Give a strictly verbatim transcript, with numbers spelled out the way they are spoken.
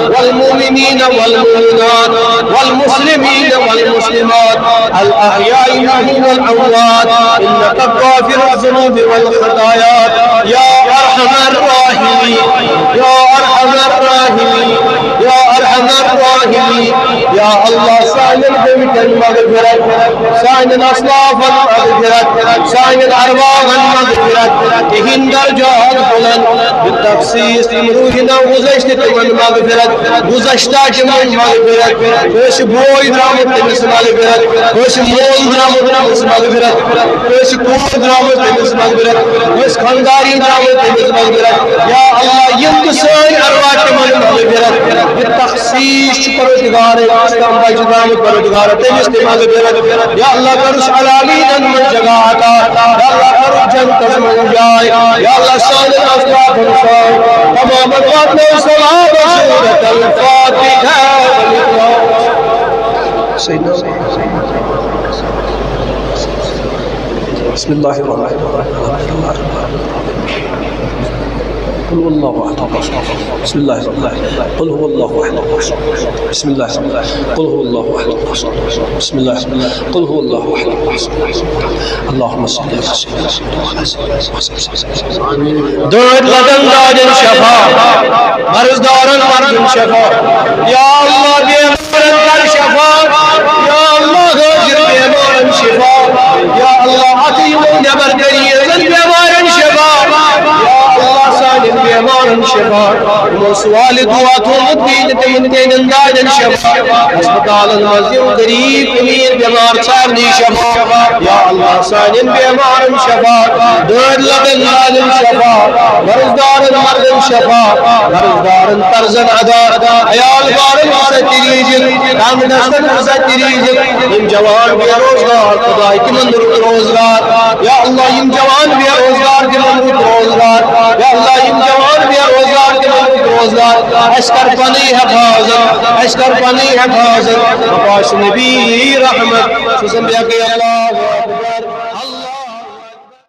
والمؤمنين والمؤمنات والمسلمين والمسلمات الأحياء منهم والأموات إنك غافر الذنوب والخطايا يا أرحم الراحمين يا أرحم الراحمين يا أرحم الراحمين يا الله سانٮ۪ن گٔمٕتٮ۪ن مغفرت سانٮ۪ن اسلافن مغفرت سانٮ۪ن ارواحن مغفرت تِہنٛدۍ درجات بلند بتخصیص تِم روحی نو گُذشتہٕ تِمن مغفرت گُذشتہ تِمن مغفرت کٲنٛسہِ بوے درٛامُت تٔمِس مغفرت کٲنٛسہِ مول درٛامُت تٔمِس مغفرت کٲنٛسہِ کوٗر درٛامٕژ تٔمِس مغفرت کٲنٛسہِ خانٛدارِنۍ درٛامٕژ تٔمِس مغفرت یا اللہ یِم تہِ سٲنۍ ارواح تِمن مغفرت بتخصیص تخصیص چھُ پروردگار اسلام بچ درامت پروردگار تٔمِس تہِ مغفرت یا اللہ کرُس علالینن منٛز جگہ عطا یا اللہ کرُس جنتس منٛز جاے یا اللہ سانٮ۪ن اسلافن سان تمامن واتنٲو ثواب سورة الفاتحہ سیدنا بسم الله الرحمن الرحيم قل هو الله احد بسم الله الرحمن الرحيم قل هو الله احد بسم الله الرحمن الرحيم قل هو الله احد بسم الله الرحمن الرحيم قل هو الله احد اللهم صل على سيدنا محمد وعلى آله وصحبه وسلم دٲدۍ لدن دادٮ۪ن شفا مرض دارن مرضن شفا یا اللہ بیمارن کر شفا یا اللہ حاضر بیمارن شفا یا اللہ اتھ یِمو نٮ۪بر کٔرۍ ییٖژن بیمارن شفا یا اللہ سانٮ۪ن بیمارن شفا یِمو سوالہِ دعا تھوٚومُت بیٚیہِ نہٕ تِمن تِہنٛدٮ۪ن دادٮ۪ن شفا ہسپتالن منٛز یِم غریب امیر بیمار ژھارنی شفا یا اللہ سانٮ۪ن بیمارن شفا دٲدۍ لدن دادٮ۪ن شفا مرض دارن مردن شفا مرض دارن طرزن ادا عیال دارن وسعت تہِ دیٖزِ تنگ دستن وسعت تہِ دیٖزِ یِم جوان بے روزگار خداے تِمن رُت روزگار یا اللہ یِم جوان بے روزگار تِمن رُت روزگار یا اللہ یِم جوان بے روزگار تِمن رُت روزگار اسہِ کر پنٕنۍ حفاظت اسہِ کر پنٕنۍ حفاظت عباس نبی رحمت سُہ زن بیٚیہِ اللہ